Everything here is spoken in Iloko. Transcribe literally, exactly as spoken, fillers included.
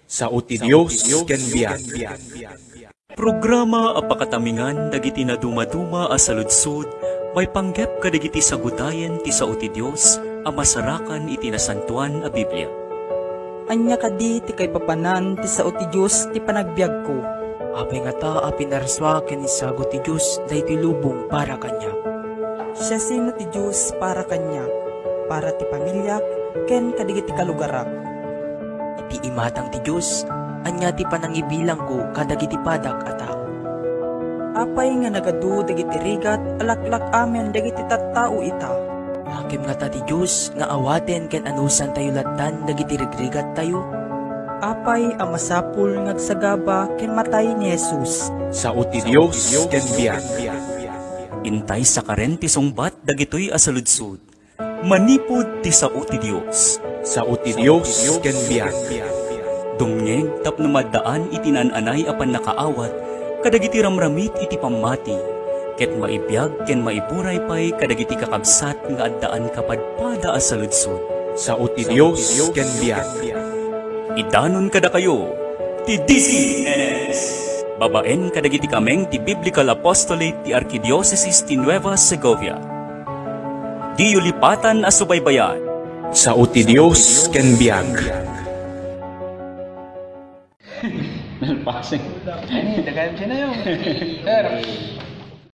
Sao ti Dios ken biag. Programa a pakatamingan dagiti nadumaduma a saludsod maipanggep kadagiti sagutayen ti sao ti Dios a masarakan iti Nasantoan a Biblia. Ania kadi ti kaipapanan ti sao ti Dios ti panagbiagko? Apay ngata a pinarsua ken isago ti Dios daytoy lubong para kaniak? Siasino ti Dios para kaniak, para ti pamiliak, ken kadagiti kalugarak? Iti imatang ti Dios, ania ti panangibilangko kadagiti padak a tao? Apay nga nagadu dagiti rigat a laklak-amen dagiti tattao ita? Ngem ngata ti Dios nga awaten ken anusantayo lattan dagiti rigrigattayo? Apay a masapul nga agsagaba ken matay ni Jesus? Sao ti Dios ken biag. Intay sakaren ti sungbat dagitoy a saludsod. Manipud ti sao ti Dios. Sao ti Dios ken biag. Dumngeg tapno maaddaan iti naan-anay a pannakaawat kadagiti ramramit iti pammati, ket maibiag ken maiburay pay kadagiti kakabsat nga addaan kapadpada a saludsod. Sao ti Dios ken biag. Idanon kadakayo ti D C N S. Babaen kadagiti kameng ti Biblical Apostolate ti Arkidiosesis ti Nueva Segovia. Diyo lipatan a subaybayan. Sao ti Dios ken biag. Nalpasing. Ani, tagaan siya na yun. Sir.